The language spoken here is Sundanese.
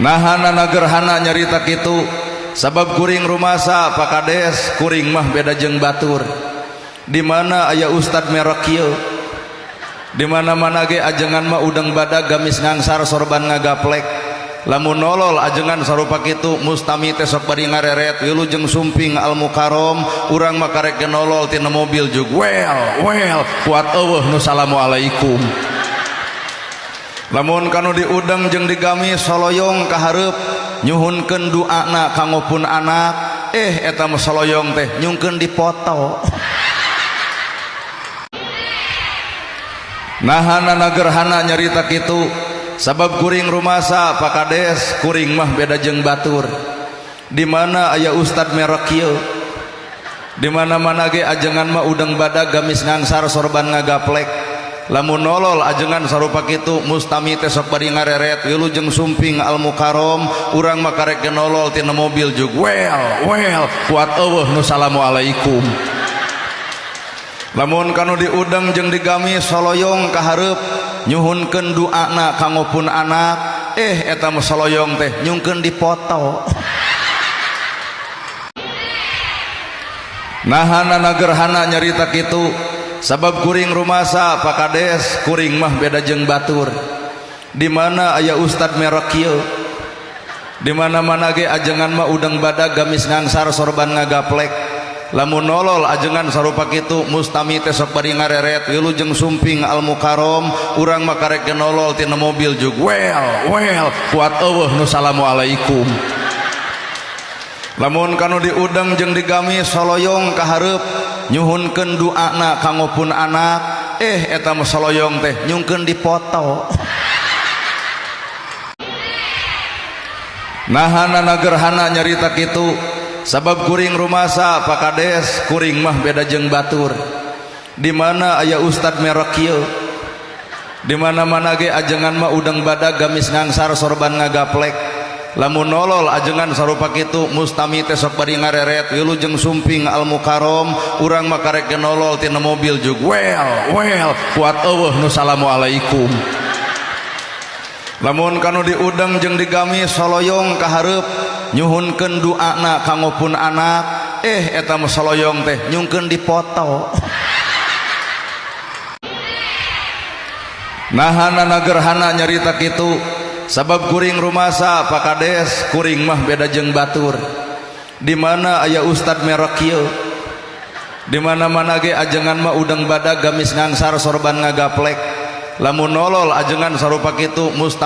Naha gerhana nyarita kitu sabab kuring rumasa Pak Kades, kuring mah beda jeung batur. Di mana aya ustad merek kieu, di mana-mana ge ajengan mah udang badag gamis ngangsar sorban ngagaplek. Lamun nolol ajengan sarupa kitu mustami teh sok bari ngareret wilujeng sumping Al Mukarrom, urang mah karek ge nolol tina mobil jug well well kuat eueuh nu salamualaikum. Lamun kanu diudang jeung digamis soloyong ka hareup nyuhunkeun duana kanggo pun anak, eta mah soloyong teh nyungkeun dipoto. Naha gerhana nyarita kitu sabab kuring rumasa Pak Kades, kuring mah beda jeung batur. Di mana aya ustad merek kieu, di mana-mana ge ajengan mah udang badag gamis ngangsar sorban ngagaplek. Lamun nolol ajengan sarupa kitu mustami teh sok bari ngareret wilujeng sumping Al Mukarrom, urang mah karek ge nolol tina mobil jug well well kuat eueuh nu salamualaikum. Lamun kanu diudang jeung digamis soloyong ka hareup nyuhunkeun duana kanggo pun anak, eta mah soloyong teh nyungkeun dipoto. Naha gerhana nyarita kitu sabab kuring rumasa Pak Kades, kuring mah beda jeung batur. Di mana aya ustad merek kieu, di mana-mana ge ajengan mah udang badag gamis ngangsar sorban ngagaplek. Lamun nolol ajengan sarupa kitu mustami teh sok bari ngareret wilujeng sumping Al Mukarrom, urang mah karek ge nolol tina mobil jug well well kuat eueuh nu salamualaikum. Lamun kanu diudang jeung digamis soloyong ka hareup nyuhunkeun duana kanggo pun anak, eta mah soloyong teh nyungkeun dipoto. Naha gerhana nyarita kitu sabab kuring rumasa Pak Kades, kuring mah beda jeung batur. Di mana aya ustad merek kieu, di mana-mana ge ajengan mah udang badag gamis ngangsar sorban ngagaplek. Lamun nolol ajengan sarupa kitu mustami teh sok bari ngareret wilujeng sumping Al Mukarrom, urang mah karek ge nolol tina mobil jug well well kuat eueuh nu salamualaikum. Lamun kanu diudang jeung digamis soloyong ka hareup nyuhunkeun duana kanggo pun anak, eta mah soloyong teh nyungkeun dipoto. Naha gerhana nyarita kitu sabab kuring rumasa Pak Kades, kuring mah beda jeung batur. Di mana aya ustad merek kieu, di mana-mana ge ajengan mah udang badag gamis ngangsar sorban ngagaplek. Lamun nolol ajengan sarupa kitu mustami